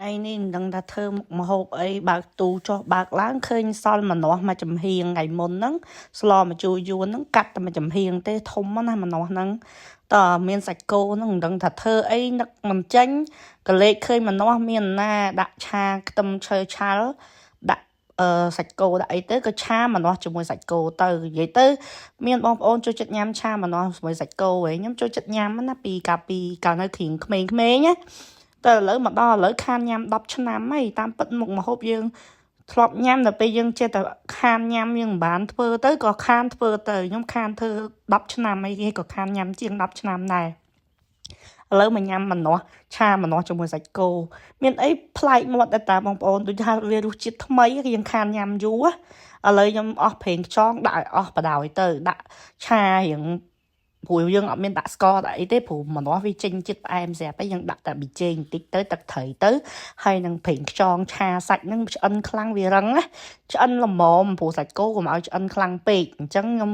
ថ្ងៃនេះមិនដឹងថាធ្វើមុខម្ហូបអីបើកទូចុះបើកឡើងឃើញសល់ម្នាស់មួយចំហៀងថ្ងៃមុនហ្នឹងស្លម្ជូរយួនហ្នឹងកាត់តែមួយចំហៀងទេធំណាស់ម្នាស់ហ្នឹងតើមានសាច់គោហ្នឹងមិនដឹងថាធ្វើអីនឹកមិនចេញក៏លេចឃើញម្នាស់មានណាដាក់ឆាខ្ទឹមឈើឆាល់ដាក់សាច់គោដាក់អីទៅក៏ឆាម្នាស់ជាមួយសាច់គោទៅនិយាយទៅមានបងប្អូនចូលចិត្តញ៉ាំឆាម្នាស់ជាមួយសាច់គោឯងខ្ញុំចូលចិត្តញ៉ាំណាពីកាលពីកាលនៅក្រៀងក្មេងៗណា តែឥឡូវមកដល់ឥឡូវខានញ៉ាំ10ឆ្នាំហើយតាមពិតមុខម្ហូបយើងធ្លាប់ញ៉ាំដល់ពេលយើងចេះតែខានញ៉ាំយើងមិនបានធ្វើទៅក៏ខានធ្វើទៅខ្ញុំខានធ្វើ10ឆ្នាំអីគេក៏ខានញ៉ាំជាង10ឆ្នាំដែរឥឡូវមកញ៉ាំម្នាស់ឆាម្នាស់ជាមួយសាច់គោមានអីប្លែកមាត់ដែរតាបងប្អូនដូចថាវារសជាតិថ្មីយើងខានញ៉ាំយូរឥឡូវខ្ញុំអស់ប្រេងខ្យងដាក់ឲ្យអស់បដ ாய் ទៅដាក់ឆារៀង ព្រោះយើងអត់មានដាក់ស្ករដាក់អីទេព្រោះម្នាស់វាចេញជាតិផ្អែមស្រាប់ហើយយើងដាក់តែប៊ីចេងបន្តិចទៅទឹកត្រីទៅហើយនឹងប្រេងខ្យងឆាសាច់ហ្នឹងឆ្អិនខ្លាំងវារឹងណាឆ្អិនល្មមព្រោះសាច់គោកុំឲ្យឆ្អិនខ្លាំងពេកអញ្ចឹងខ្ញុំ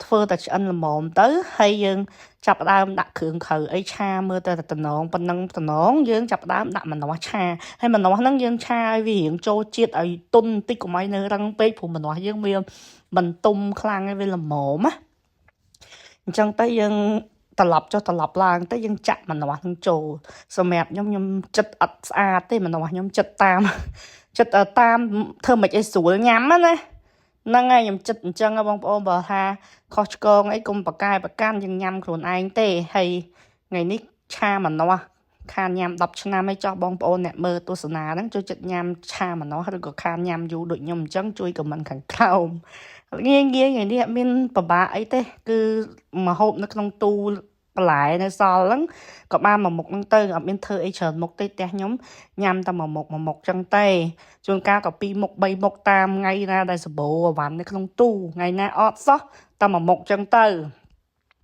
ធ្វើតែឆ្អិនល្មមទៅហើយយើងចាប់ផ្ដើមដាក់គ្រឿងក្រៅអីឆាមើលទៅតែតំណងប៉ុណ្ណឹងតំណងយើងចាប់ផ្ដើមដាក់ម្នាស់ឆាហើយម្នាស់ហ្នឹងយើងឆាឲ្យវារៀងចូលជាតិឲ្យទន់បន្តិចកុំឲ្យនៅរឹងពេកព្រោះម្នាស់យើងវាមិនទុំខ្លាំងឯងវាល្មមណា អញ្ចឹងទៅយើងត្រឡប់ចុះត្រឡប់ឡើងទៅយើងចាក់ម្នាស់នឹងចូលសម្រាប់ខ្ញុំខ្ញុំចិត្តអត់ស្អាតទេម្នាស់ខ្ញុំចិត្តតាមចិត្តតាមធ្វើមិនអីស្រួលញ៉ាំណាហ្នឹងហើយខ្ញុំចិត្តអញ្ចឹងបងប្អូនបើថាខុសឆ្គងអីកុំប្រកែប្រកាន់យើងញ៉ាំខ្លួនឯងទេហើយថ្ងៃនេះឆាម្នាស់ខានញ៉ាំ10ឆ្នាំហើយចោះបងប្អូនអ្នកមើលទស្សនាហ្នឹងចូលចិត្តញ៉ាំឆាម្នាស់ឬក៏ខានញ៉ាំយូរដូចខ្ញុំអញ្ចឹងជួយខមមិនខាងក្រោមងាយងាយថ្ងៃនេះអត់មានពិបាកអីទេគឺម្ហូបនៅក្នុងទូបន្លែនៅសល់ហ្នឹងក៏បានមួយមុខហ្នឹងទៅអត់មានធ្វើអីច្រើនមុខទេផ្ទះខ្ញុំញ៉ាំតែមួយមុខមួយមុខចឹងទេជួនកាលក៏ពីរមុខបីមុខតាមថ្ងៃណាដែលសម្បូរអីវ៉ាន់នៅក្នុងទូថ្ងៃណាអត់សោះតែមួយមុខចឹងទៅ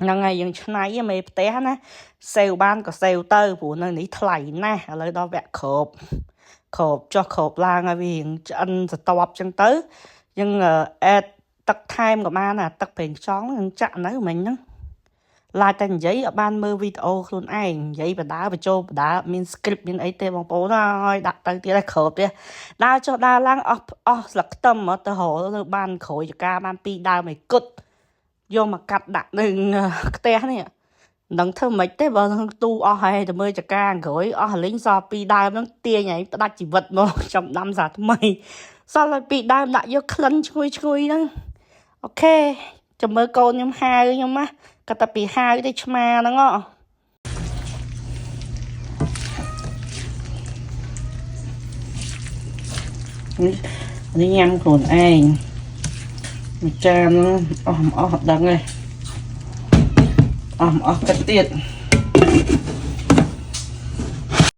ហ្នឹងហើយយើងឆ្នៃមេផ្ទះណាសេវបានក៏សេវទៅព្រោះនៅនេះថ្លៃណាស់ឥឡូវដល់វគ្គគ្របគ្របចុះគ្របឡើងឲ្យវារៀងឆ្អិនសតបចឹងទៅយើងអេតទឹកថែមក៏បានអាទឹកប្រេងខ្យងនឹងចាក់នៅមិញហ្នឹងឡាយតែនិយាយអត់បានមើលវីដេអូខ្លួនឯងនិយាយបដាបញ្ចូលបដាមាន script មានអីទេបងប្អូនហើយដាក់ទៅទៀតហើយគ្របទៀតដើរចុះដើរឡើងអស់អស់ស្លឹកខ្ទឹមទៅរកនៅបានក្រួយចកាបានពីរដើមឯគត់យកមកកាត់ដាក់នឹងខ្ទះនេះមិនដឹងធ្វើម៉េចទេបើក្នុងទូអស់ហើយទៅមើលចកាក្រួយអស់លីងសល់ពីរដើមហ្នឹងទាញឲ្យផ្ដាច់ជីវិតមកចាំដាំសាថ្មីសល់ឲ្យពីរដើមដាក់យកក្លិនឈ្ងុយឈ្ងុយហ្នឹងអូខេចាំមើលកូនខ្ញុំហៅខ្ញុំណាគាត់តែពីហៅទៅឆ្មាហ្នឹងហ៎នេះនេះញ៉ាំខ្លួនឯងមួយចានហ្នឹងអស់មិនអស់អត់ដឹងទេអស់មិនអស់គិតទៀត